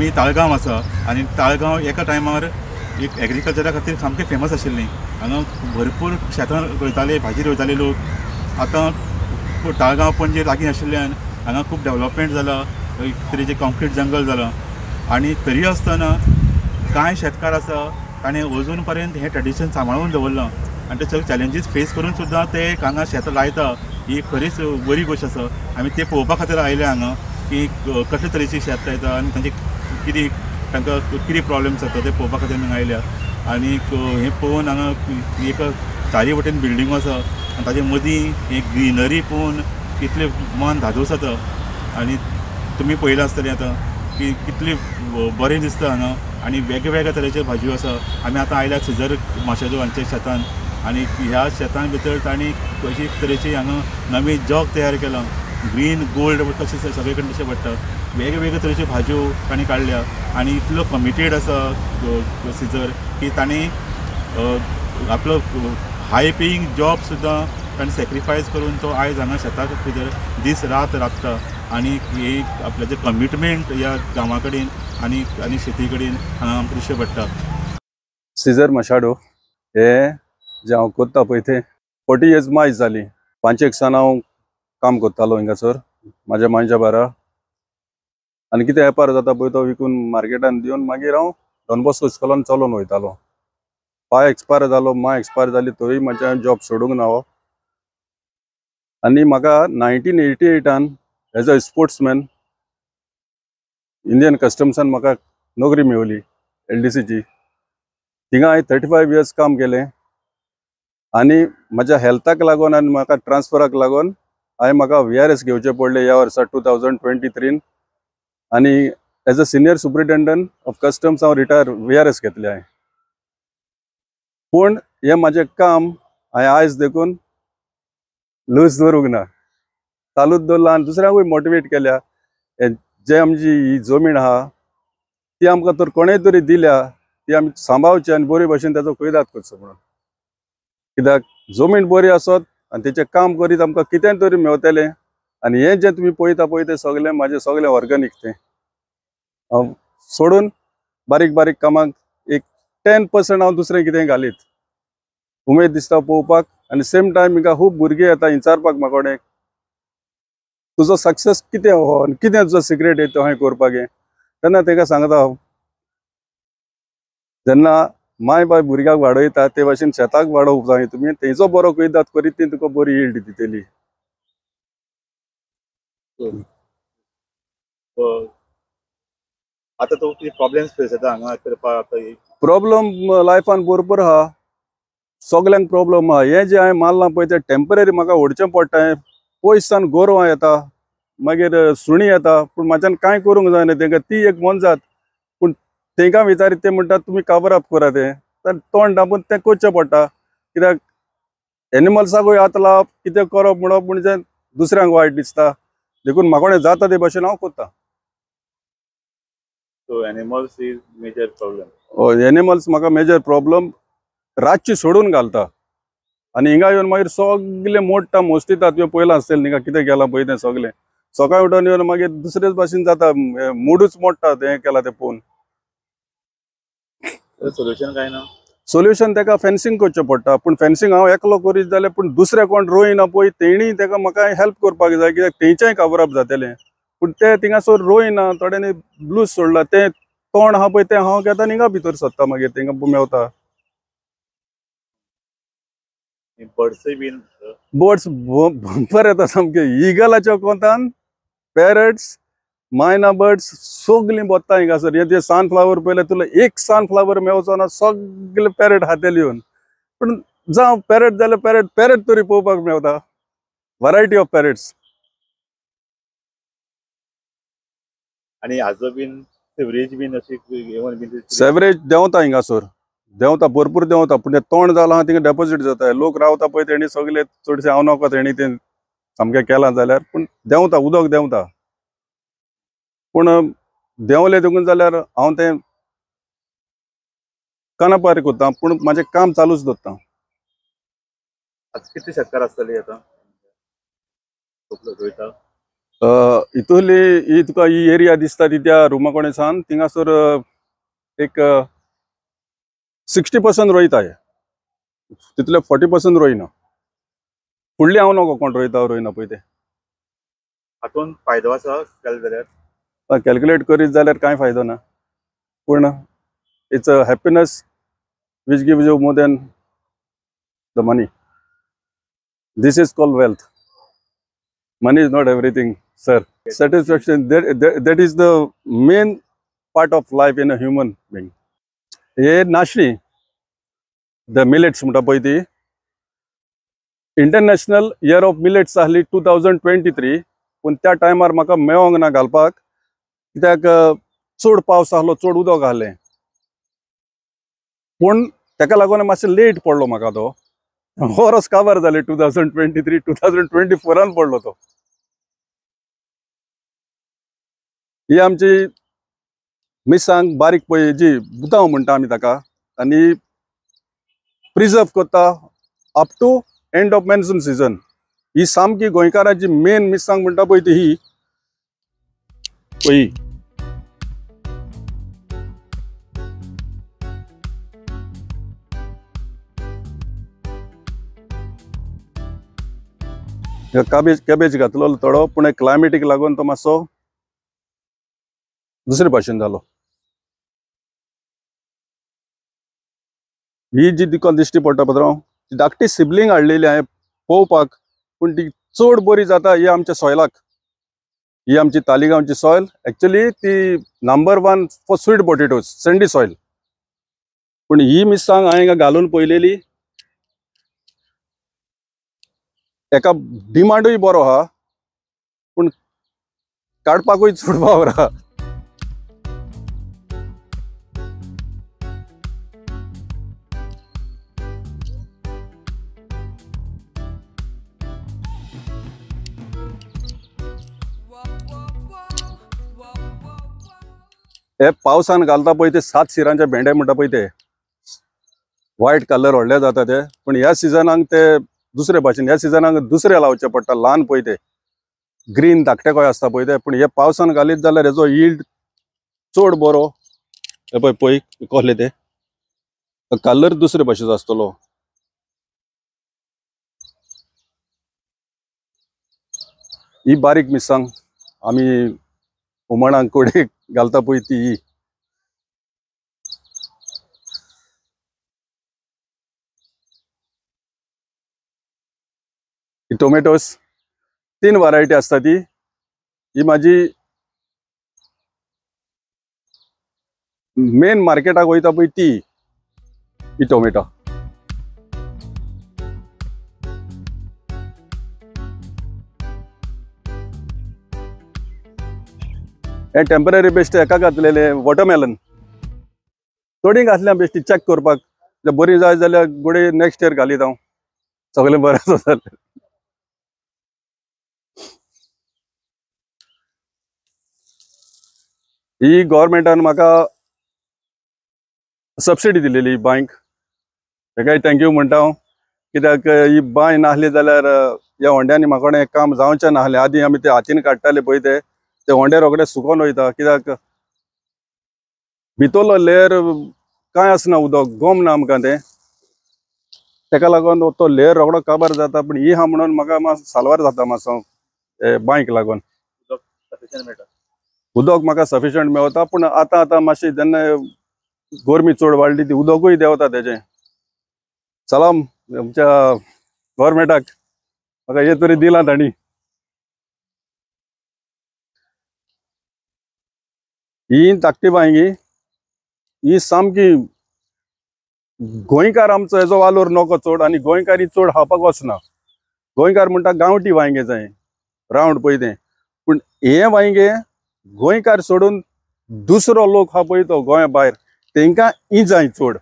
आमी ताळगांव आसा आनी ताळगांव एका टायमार एक एग्रीकल्चरा खातीर सामकें फेमस आशिल्लें. हांगा भरपूर शेतां रोयताले, भाजी रोयताले लोक. आतां ताळगांव पणजे लागीं आशिल्ल्यान हांगा खूब डेवलपमेंट जाला, एक तरेचें कॉन्क्रीट जंगल जालां. आनी तरी आसतना कांय शेतकार आसा ताणें अजून पर्यंत हें ट्रेडिशन सांबाळून दवरलां आनी ते सगळे चॅलेंजीस फेस करून सुद्दां ते हांगा शेतां लायता. ही खरीच बरी गोश्ट आसा. आमी ते पळोवपा खातीर आयले हांगा की कसले तरेची शेत लायता आनी तांचे कितें तांकां कितें प्रॉब्लम्स जाता ते पळोवपा खातीर हांगा आयल्या. आनी हें पळोवन हांगा एक चारी वटेन बिल्डिंगो आसा आनी ताजे मदीं हें ग्रिनरी पळोवन कितलें मन धादोस जाता. आनी तुमी पळयलां आसतलें आतां की कितलें बरें दिसता हांगा. आनी वेगवेगळ्या तरेच्यो भाजयो आसा. आमी आतां आयल्या सिजर माशेदो हांच्या शेतान आनी ह्या शेतान भितर तांणी अशी तरेची हांगा नवी जग तयार केलां. ग्रीन गोल्ड कशें सगळे कडेन दिश्टी पडटा. वेगवेगळे तरेच्यो भाजयो तांणी काडल्या आनी इतलो कमिटेड आसा सिजर की तांणी आपलो हाय पेईंग जॉब सुद्दां तांणी सॅक्रिफायस करून तो आयज हांगा शेताक भितर दीस रात राबता. आनी ही आपल्याचें कमिटमेंट ह्या गांवा कडेन आनी आनी शेती कडेन हांगा आमकां दिश्टी पडटा. सिजर मशाडो हे जे हांव करता पळय तें 40 इयर्स मायज जाली. 5 एक सान हांव काम करतालो हिंगासर म्हाज्या मांयच्या बारा. आनी कितें वेपार जाता पळय तो विकून मार्केटान दिवन मागीर हांव डॉन बॉस्को इस्कॉलान चलोवन वयतालो. पाय एक्सपायर जालो, मां एक्सपायर जाली, तोय म्हाज्या जॉब सोडूंक ना हो. आनी म्हाका 1988 एज अ स्पोर्ट्समॅन इंडियन कस्टम्सान म्हाका नोकरी मेवली LDCची. थिंगा हांवें 35 इयर्स काम केलें. आनी म्हाज्या हेल्थाक लागून आनी म्हाका ट्रान्सफराक लागून हांवें म्हाका VRS घेवचें पडलें ह्या वर्सा 2023. आनी as a senior superintendent of customs हांव रिटायर VRS घेतलें हांवें. पूण हें म्हाजें काम हांवें आयज देखून लूज दवरूंक ना, चालूच दवरलां आनी दुसऱ्यांकूय मोटिवेट केल्या. जे आमची ही जमीन आहा ती आमकां तर कोणेय तरी दिल्या, ती आमी सांबाळची आनी बरे भशेन ताचो कुयदाद करचो म्हणून. कित्याक जमीन बरी आसत आनी तेचें काम करीत आमकां कितें तरी मेवतलें. आनी हें जें तुमी पळयता पळय तें सगळें म्हाजें सगळें ऑर्गेनीक तें हांव सोडून बारीक बारीक कामाक एक 10% हांव दुसरें कितें घालीत. उमेद दिसता पळोवपाक. आनी सेम टायम हिंगा खूब भुरगीं येता विचारपाक म्हाका कोणें तुजो सक्सेस कितें हो आनी कितें तुजो सिक्रेट तो हांवें करपाक हें. तेन्ना तांकां सांगता हांव, जेन्ना माय बाय भुरग्याक वाडयता ते भाशेन शेताक वाडोवंक जाय तुमी, तेंचो बरो कुयदाद करीत ती तुका बरी यील्ड दितली. आतां तो कितें प्रॉब्लम्स फेस जाता हांगा करपाक? प्रॉब्लम लायफान भरपूर आहा, सगल्यांक प्रॉब्लम आहा. हें जें हांवें मारलां पळय तें टेंपररी म्हाका ओडचें पडटा. पयस सावन गोरवां येता, मागीर सुणी येता, पूण म्हाज्यान कांय करूंक जायना तेंकां. ती एक मोनजात, पूण तेंकां विचारीत ते म्हणटात तुमी कवर अप करा तें, तर तोंड धांपून तें करचें पडटा. कित्याक एनिमल्साकूय हात लावप कितें करप म्हणप म्हणजे दुसऱ्यांक वायट दिसता. देखून म्हाका जाता ते भशेन हांव करता. So animals is major problem. हय, एनिमल्स म्हाका मेजर प्रॉब्लम. रातची सोडून घालता आनी हिंगा येवन मागीर सगलें मोडटा, मोस्तिता. तुवें पळयलां आसतलें हिंगा कितें केलां पळय तें सगलें. सकाळी उठून येवन मागीर दुसरेच भाशेन जाता, मुडूच मोडटा तें केलां तें पळोवन. सोल्युशन काय ना? सोल्युशन तेका फेन्सिंग करचें पडटा. पूण फेन्सिंग हांव एकलो करीत जाल्यार पूण दुसरें कोण रोयना पळय तेणी तेका म्हाका हेल्प करपाक जाय, कित्याक तेंचेंय कवर अप जातलें. पूण ते थिंगासर रोयना, थोड्यांनी ब्लूज सोडला, तें तोंड आहा पळय तें हांव घेता आनी हिंगा भितर सोदता, मागीर तेंकां मेवता. बर्ड्सय बीन बर्ड्स बंपर येता सामके. इगलाच्या कोंतान पॅरट्स, मायना बर्ड्स सगलीं बोत्ता हिंगासर. हे ते सनफ्लावर पळयल्यार तुला एक सनफ्लावर मेवचो ना, सगले पॅरट हातेले येवन. पूण जावं पॅरट जाल्यार पॅरट, पॅरट तरी पळोवपाक मेवता, वरायटी ऑफ पॅरट्स. आनी हाजो बीन सेवरेज बीन अशी येवन बीन सेवरेज देंवता हिंगासर, देंवता भरपूर देंवता. पूण तें तोंड जालां आहा थिंगा डेपोजीट जाता. लोक रावता पळय तेणी सगळे चडशे हांव नाका तेणी तें सामकें केलां जाल्यार, पूण देंवता, उदक देंवता. पूण देंवलें देखून जाल्यार हांव तें कानापार करता, पूण म्हाजें काम चालूच दवरता. आतां कितले शेतकार आसतले आतां रोयता? इतुली ही तुका ही एरिया दिसता ती त्या रुमा कोणे सान थिंगासर एक 60% रोयताय, तितले 40% रोयना. फुडली हांव नको कोण रोयता रोयना पळय ते. हातून फायदो आसा केले जाल्यार? कॅल्क्युलेट करीत जाल्यार कांय फायदो ना, पूण it's a happiness which gives you more than the money. This is called wealth. Money is not everything, sir. Satisfaction, that is the main part of life in a human being. हे नाशणी the millets म्हणटा पळय ती international year of millets आहली 2023. पूण त्या टायमार म्हाका मेळोंक ना घालपाक, कित्याक चड पावस आहलो, चड उदक आहलें, पूण तेका लागून मातशें लेट पडलो म्हाका तो. वरस काबार जालें 2023, 2024 पडलो तो. ही आमची मिरसांग बारीक पळय जी बुतांव म्हणटा आमी ताका, आनी प्रिजर्व करता up to end of monsoon season. ही सामकी गोंयकारांची मेन मिरसांग म्हणटा पळय ती ही पळय. काबेज कॅबेज घातलो थोडो, पूण क्लायमेटीक लागून तो मातसो दुसरे भाशेन जालो. ही जी तुका दिश्टी पडटा पत्रांव, ती धाकटी सिबलींग हाडलेली हांवें पळोवपाक, पूण ती चड बरी जाता ही आमच्या सॉयलाक. ही आमची तालिगांवची सॉयल एक्चुली ती number 1 for sweet potatoes, sandy soil. पूण ही मिरसांग हांवें घालून पळयलेली, एका डिमांडूय बरो आहा, पूण काडपाकूय चड वावर आहा. हे पावसान घालता पळय ते 7 शिरांचे भेंडे म्हणटा पळय ते व्हायट कलर व्हडले जाता ते, पूण ह्या सिजनाक ते दुसरे भाशेन, ह्या सिजनाक दुसरे लावचे पडटा, ल्हान पळय ते ग्रीन धाकटे कशे आसता पळय ते. पूण हे पावसान घालीत जाल्यार हेजो यील्ड चड बरो. हे पळय पळय कसले ते कलर दुसरे भाशेचो आसतलो. ही बारीक मिरसांग आमी हुमणाक कोडेक घालता पळय ती ही. टोमॅटोस 3 व्हरायटी आसता ती. ही म्हाजी मेन मार्केटाक वयता पळय ती ही टोमॅटो. हे टेम्पररी बेश्टे हेका घातलेले वॉटरमेलन थोडी घातल्या बेश्टी चॅक करपाक, बरी जाय जाल्यार गोडे नेक्स्ट इयर घालीत हांव, सगळें बरें आसा जाल्यार. ही गव्हर्मेंटान म्हाका सबसिडी दिलेली बांयक, तेकाय thank you म्हणटा हांव, कित्याक ही बांय नासली जाल्यार ह्या होंड्यांनी म्हाका हें काम जावचें नासलें. आदीं आमी ते हातीन काडटाले पळय ते, ते होंडे रोखडे सुकोन वयता, कित्याक भितरलो लेयर कांय आसना, उदक गोम ना आमकां तें, तेका लागून तो लेयर रोखडो काबार जाता. पूण ही आहा म्हणून म्हाका मातसो साल्वार जाता मातसो बांयक लागून. उदक म्हाका सफिशियंट मेवता, पूण आतां आतां मातशी जेन्ना गरमी चड वाडली ती उदकूय देंवता तेजें. सलाम आमच्या गव्हर्मेंटाक, म्हाका हे तरी दिलां तांणी. ही धाकटी वांयगी ही सामकी गोंयकार आमचो हेजो वालोर नको चड, आनी गोंयकार ही चड खावपाक वचना. गोंयकार म्हणटा गांवठी वांयगे जाय रावंड पळय तें, पूण हे वांयगे गोंयकार सोडून दुसरो लोक आहा पळय तो गोंया भायर, तेंकां ही जाय चड.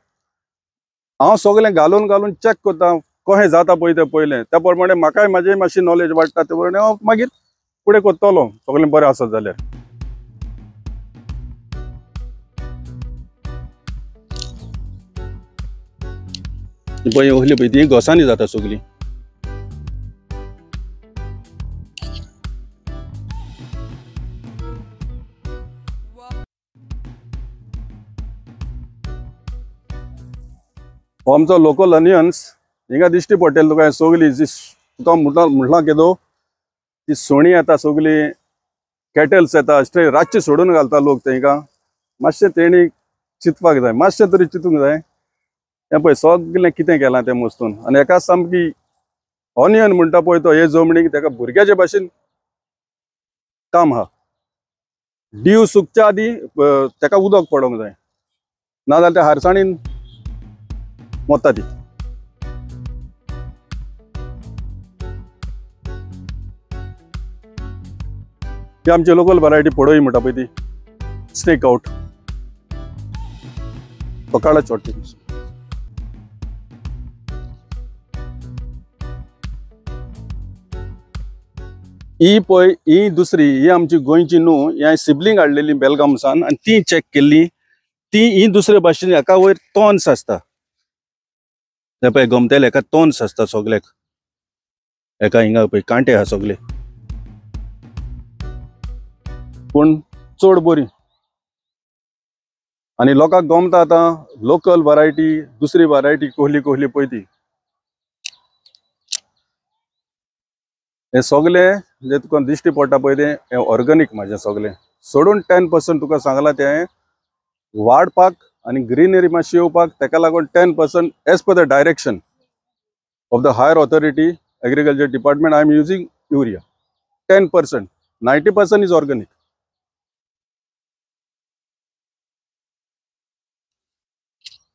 हांव सगळें घालून घालून चॅक करता कशें जाता पळय तें पयलें, त्या प्रमाणे म्हाकाय म्हाजी मातशी नॉलेज वाडटा, त्या प्रमाणे हांव मागीर फुडें करतलो सगळें बरें आसत जाल्यार. पळय ओहली पळय ती घोसांनी जाता सगळी. हो आमचो लोकल अनियन्स हिंगा दिश्टी पडटले तुका. सगळी जी तुका म्हटलां केदो ती सोणी येता, सगळी कॅटल्स येता, अशें रातचे सोडून घालता लोक तेंकां. मातशें तेणी चिंतपाक जाय, मातशें तरी चिंतूंक जाय. हें पळय सगळें कितें केलां तें मस्तून. आनी एका सामकी ऑनियन म्हणटा पळय तो हे जमनीक तेका भुरग्याचे भाशेन काम आहा. डीव सुकच्या आदी तेका उदक पडोंक जाय, नाजाल्यार त्या हारसाणीन मोत्ता ती. ती आमची लोकल व्हरायटी पडोई म्हणटा पळय ती स्नेक आउट पकाडा चोडटी. ही पळय ही दुसरी ही आमची गोंयची न्हू, ही सिबलिंग हाडलेली बेलगामसान आनी ती चॅक केल्ली. ती ही दुसरे भाशेन हेका वयर तोन्स आसता, ते पळय गमतेले हेका तोन्स आसता सगल्याक. हेका हिंगा पळय कांटे आहा सगले, पूण चड बरी. आनी लोकांक गमता आतां लोकल व्हरायटी, दुसरी व्हरायटी कहली कहली पळय ती. हे सगळे जे तुका दिश्टी पडटा पळय तें हें ऑर्गेनीक म्हाजें सगळें सोडून 10% तुका सांगलां तें वाडपाक आनी ग्रिनरी मातशी येवपाक तेका लागून 10% as per the direction of the higher authority agriculture department I am using urea 10%, 90% is organic.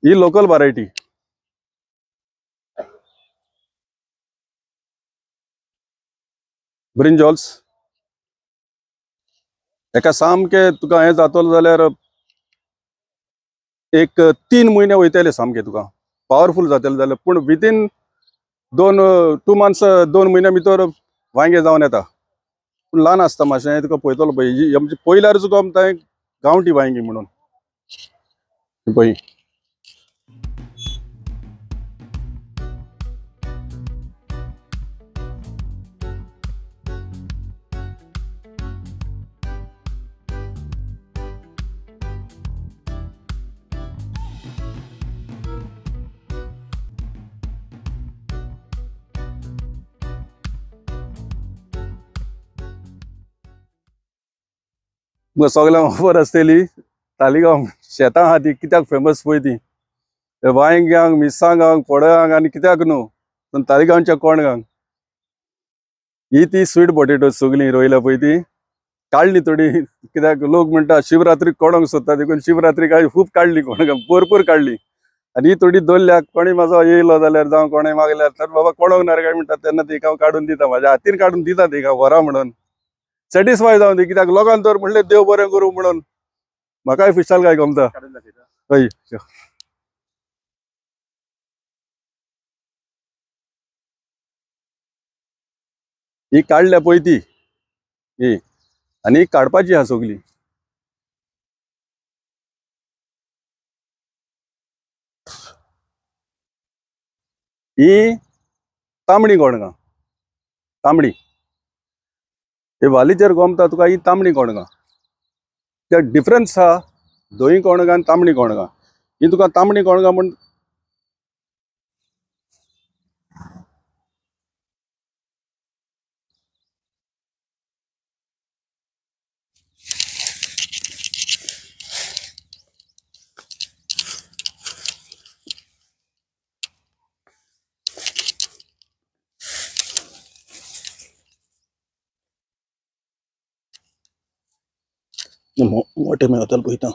He local variety. Brinjals एका सामके तुका हें जातलो जाल्यार एक 3 म्हयने वयतले सामके तुका पावरफूल जातले जाल्यार, पूण विदीन 2 मंथ्स 2 म्हयन्या भितर वांयगे जावन येता. पूण ल्हान आसता मातशें, तुका पळयतलो पळय आमचे पयल्यार तुका आमकां गांवठी वांयगी म्हणून पळय. सगळ्यांक खबर आसतली तालिगांव शेतां आहा ती कित्याक फेमस पळय ती, वांयग्यांक, मिरसांगांक, पोडयांक आनी कित्याक न्हू, पूण तालिगांवच्या कोणगांक ही ती स्वीट पोटेटो सगळीं रोयल्या पळय ती काडली थोडी, कित्याक लोक म्हणटा शिवरात्रीक कोणोंक सोदता, देखून शिवरात्रीक हांवें खूब काडली कोणगां, भरपूर काडली. आनी ही थोडी दवरल्या, कोणी म्हाजो येयलो जाल्यार जावं कोणें मागल्यार तर बाबा कोणोंक ना काय म्हणटा तेन्ना ती हांव काडून दिता, म्हाज्या हातीन काडून दिता ती हांव व्हरा म्हणून सॅटिस्फाय जावन दी, कित्याक लोकांक तर म्हणलें देव बरें करूं म्हणून म्हाकाय फिशाल काय गमता. हय ही काडल्या पळय ती ही, आनी काडपाची आहा सगली. ही तांबडी कोणगां, तांबडी हे वालीचेर गोमता तुका ही तांबडी कोणगां. त्या डिफरन्स आहा धंय कोणगां आनी तांबडी कोणगां. ही तुका तांबडी कोणगां म्हण मोठे मेळटले पळयता.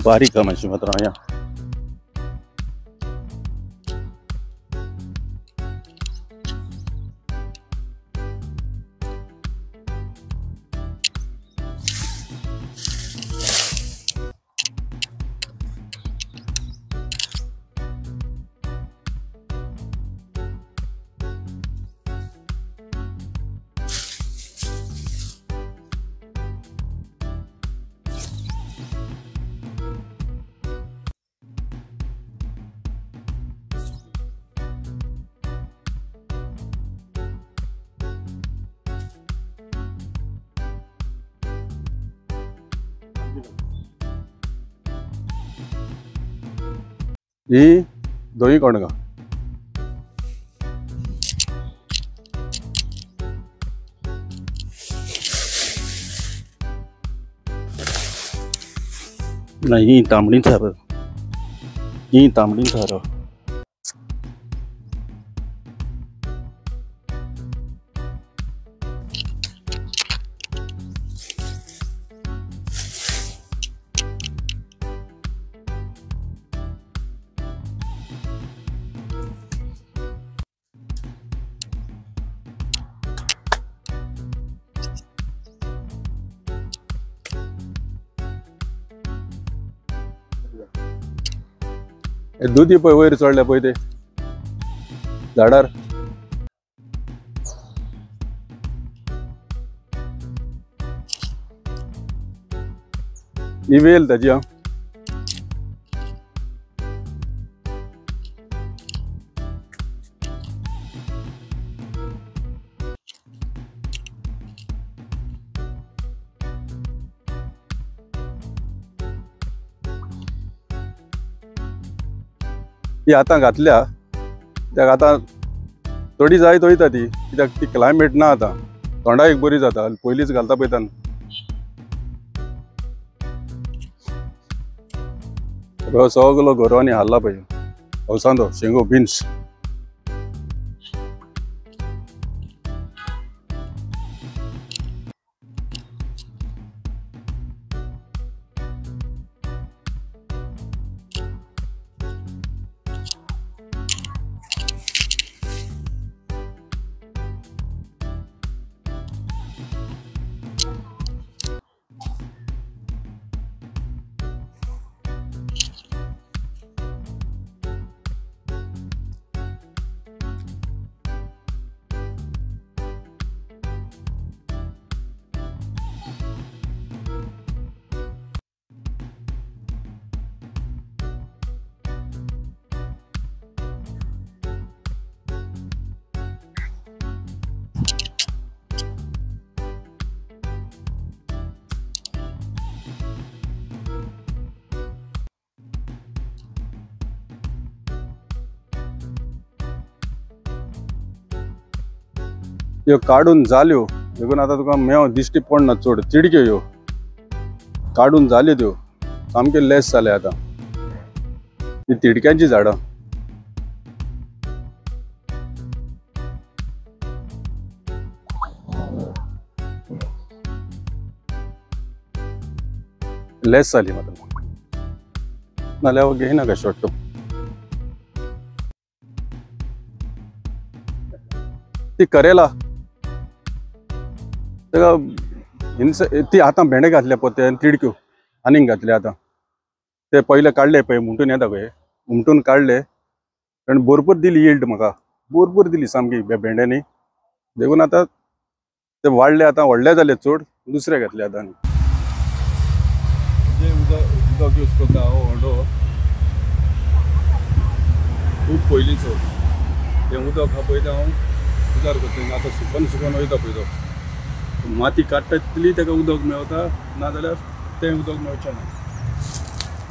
बारीक आहा मातशी मात्र या. ही धवी कणगां. ना ही तांबडी थार, ही तांबडी थार. दुदी पळय वयर चडले पळय ते झाडार. ही वेल ताजी. हा ती आतां घातल्या कित्याक आतां थोडी जायत वयता ती, कित्याक ती क्लायमेट ना आतां, थोंडाक एक बरी जाता पयलींच घालता पळयता. सगलो गोरवांनी हाडला पळय अवसांदो शेंगो बिन्स. ह्यो काडून जाल्यो देखून आतां तुका मेव दिश्टी पडना चड. तिडक्यो ह्यो काडून जाल्यो त्यो सामक्यो लेस जाले आतां. ती तिडक्यांची झाडां. लेस जाली मात्र नाल्यार घेयनाका शॉर्ट. ती करेला ताका ती आतां भेंडे घातले पोते आनी तिडक्यो आनीक घातले आतां. ते पयले काडले पळय उमटून येता पळय, उमटून काडले आनी भरपूर दिली यील्ड म्हाका, भरपूर दिली सामकी भेंड्यांनी. देखून आतां ते वाडले आतां व्हडले जाले चड, दुसरे घातले आतां. जे उदक यूज करता हो होंडो खूब पयलींचो. तें उदक हा पळय हांव उजार करता आतां सुकून सुकून वयता पळय तो. माती काडटा तितली ताका उदक मेवता, नाजाल्यार तें उदक मेळचें ना.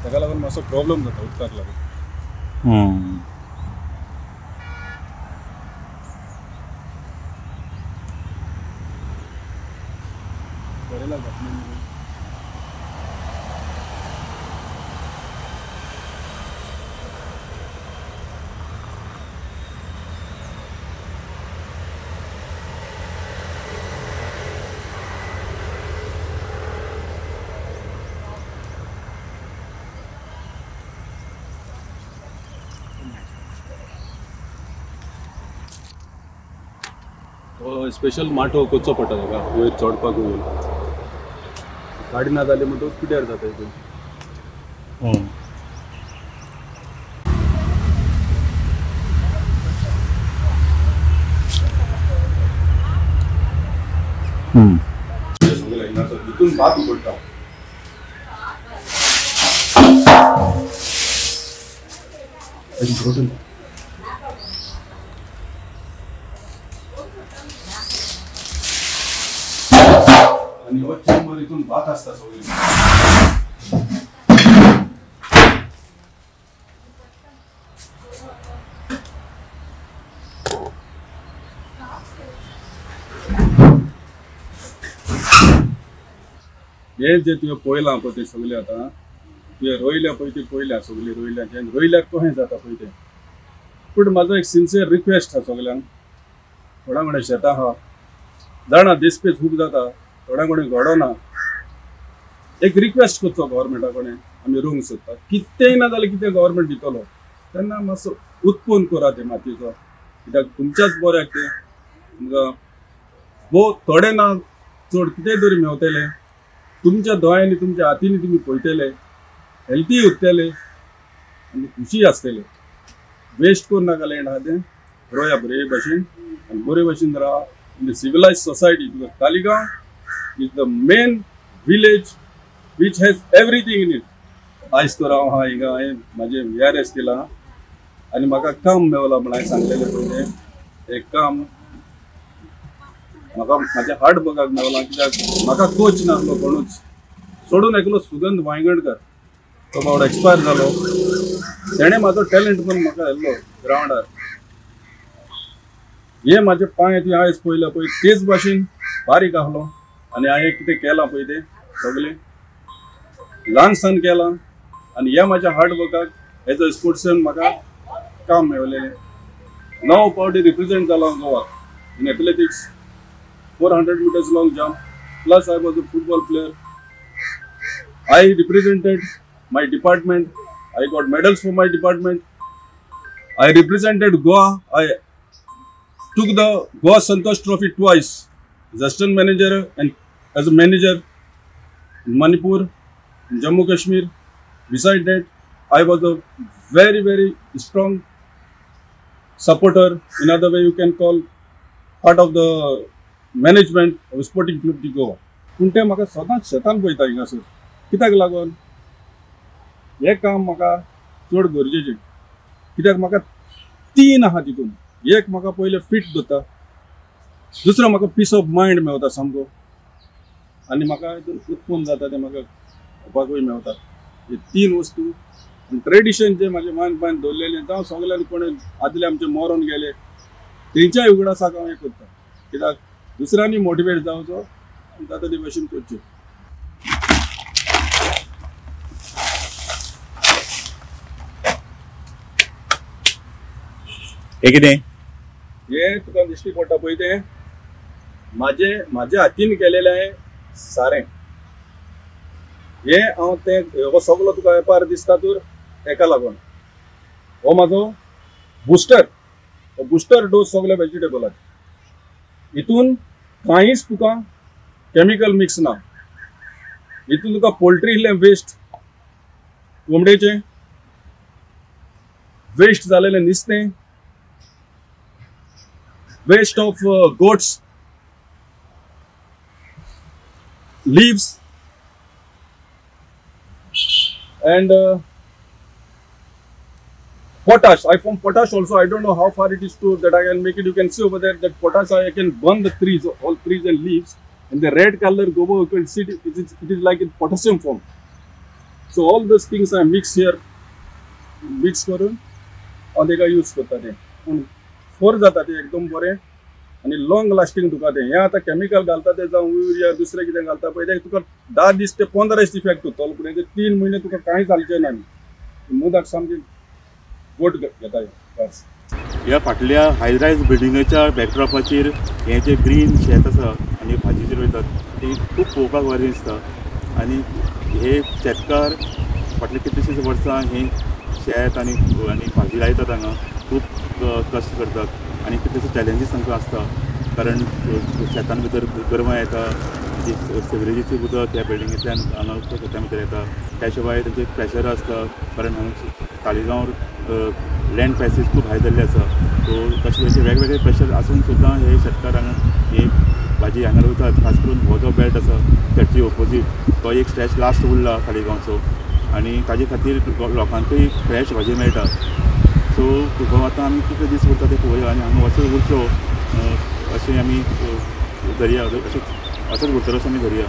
ताका लागून मातसो प्रॉब्लम जाता उदकाक लागून. करेला घातली. स्पेशल माटो करचो पडटा ताका वयर चडपाक. गाडी ना जाली म्हणटकूच पिड्यार जाता हितून. हितून भात उकडटा. आनी हो चेंबर हितून भात आसता सगळें. हे जे तुवें पळयलां पळय तें सगळें आतां तुवें रोयल्या पळय तें पळयल्या सगळें रोयल्या जें रोयल्यार कशें जाता पळय तें. पूण म्हाजो एक सिन्सियर रिक्वेस्ट आसा सगल्यांक, थोड्या कडेन शेतां आहा जाणा दिसपेच खूब जाता, थोड्या कडेन घडना. एक रिक्वेस्ट करचो गव्हर्मेंटा कडेन, आमी रोवंक सोदता कितेंय ना जाल्यार कितें गव्हर्मेंट दितलो तेन्ना मातसो उत्पन्न करा ते मातयेचो, कित्याक तुमच्याच बऱ्याक तें तुमकां भोव थोडें ना चड कितेंय तरी मेवतलें. तुमच्या दोळ्यांनी तुमच्या हातींनी तुमी पळयतले, हेल्थी उरतले आनी खुशी आसतले. वेस्ट करूं नाका लँड आहा तें, रोया बरे भाशेन आनी बरे भाशेन रावा in the civilise society. Because Taleigao is the main village which has everything in it. आयज तर हांव आहा हिंगा, हांवें म्हाजें VRS केलां आनी म्हाका काम मेवलां म्हण हांवें सांगलेलें पळय तें एक काम म्हाका म्हाज्या हार्ड वर्काक मेवलां. कित्याक म्हाका कोच नासलो कोणूच सोडून एकलो सुगंध वायंगणकर, तो बावडो एक्सपायर जालो, तेणें म्हाजो टॅलंट पण म्हाका येल्लो ग्रावंडार. हे म्हाजे पांय ती आयज पळयल्या पळय तेच भाशेन बारीक आसलो आनी हांवें कितें केलां पळय तें सगळें ल्हानसान केलां आनी ह्या म्हाज्या हार्ड वर्काक एज अ स्पोर्ट्समॅन म्हाका काम मेळलेलें. 9 फावटी रिप्रेझेंट जालो हांव गोवाक in athletics, 400 meters long jump, plus I was a football player. I represented my department, I got medals for my department. I represented Goa, I took the Goa Santosh Trophy twice as assistant manager and as a manager in Manipur, in Jammu Kashmir. Beside that, I was a very, very strong supporter, in other way you can call part of the management of Sporting Club de Goa. पूण तें म्हाका सदांच शेतान पळयता हिंगासर, कित्याक लागून हें काम म्हाका चड गरजेचें, कित्याक म्हाका 3 आहा तितून. एक म्हाका पयलें फिट दवरता, दुसरो म्हाका पीस ऑफ मायंड मेवता सामको, आनी म्हाका हितून उत्पन्न जाता तें म्हाका खावपाकूय मेवता. हे 3 वस्तू ट्रेडिशन जे म्हाजे मान पान दवरलेलें, जावं सगल्यांनी कोणें आदले आमचे मरोन गेले तेंच्याय उगडासाक हांव हें करता, कित्याक दुसऱ्यांनी मोटिवेट जावचो आनी जाता ते भाशेन करचें. हें कितें हें तुका दिश्टी पडटा पळय तें म्हाजे म्हाज्या हातीन केलेलें हांवें सारें. हें हांव तें हो सगलो तुका वेपार दिसता तर हेका लागून हो म्हाजो बुस्टर, हो बुस्टर डोस सगल्या वेजिटेबलाक. हितून कांयच तुका केमिकल मिक्स ना, हितून तुका पोल्ट्रींतलें वेस्ट, कोंबडेचें वेस्ट जालेलें नुस्तें, waste of goats, leaves and potash. I found potash also. I don't know how far it is true that I can make it. You can see over there that potash, I can burn the trees, all trees and leaves, and the red color gobo, you can see it, it is like in potassium form. So all those things I mix here, mix करून हांव तेका use करता तें. पूण four जाता तें एकदम बरें आनी लॉंग लास्टींग तुका तें. हें आतां केमिकल घालता तें जावं युरिया दुसरें कितें घालता पळय तें तुका 10 दीस ते 15 दीस इफेक्ट उरतलो, पूण तें 3 म्हयने तुका कांय जालचें ना. मुदाक सामकें गोट घेता बस. ह्या फाटल्या हायरायज बिल्डिंगेच्या बॅकड्रॉपाचेर हें जें ग्रीन शेत आसा आनी भाजी जी रोयतात ती खूब पळोवपाक बरें दिसता. आनी हे शेतकार फाटले कितलीशींच वर्सां हें शेत आनी आनी भाजी लायतात हांगा, खूब कश्ट करतात आनी कितलेशे चॅलेंजीस तांकां आसता, कारण शेतान भितर गोरवां येता, सिवरेजीचें उदक ह्या बिल्डिंगेंतल्यान हांगा शेतां भितर येता. त्या शिवाय तेंचे प्रेशर आसता, कारण हांगा तालिगांव लँड प्रायसीस खूब हाय जाल्ले आसा. सो तशें तरेचे वेगवेगळे प्रेशर आसून सुद्दां हे शेतकार हांगा ही भाजी हांगा रोयतात. खास करून हो जो बेल्ट आसा चर्ची ओपोजीट, तो एक स्ट्रेच लास्ट उरला तालिगांवचो आनी ताजे खातीर लोकांकूय फ्रेश भाजी मेळटा. सो हो आतां आमी कितले दीस उरता ते पळोवया आनी हांगा वचत उरचो अशें आमी धरया, अशें असोच उरतलो अशें आमी धरया.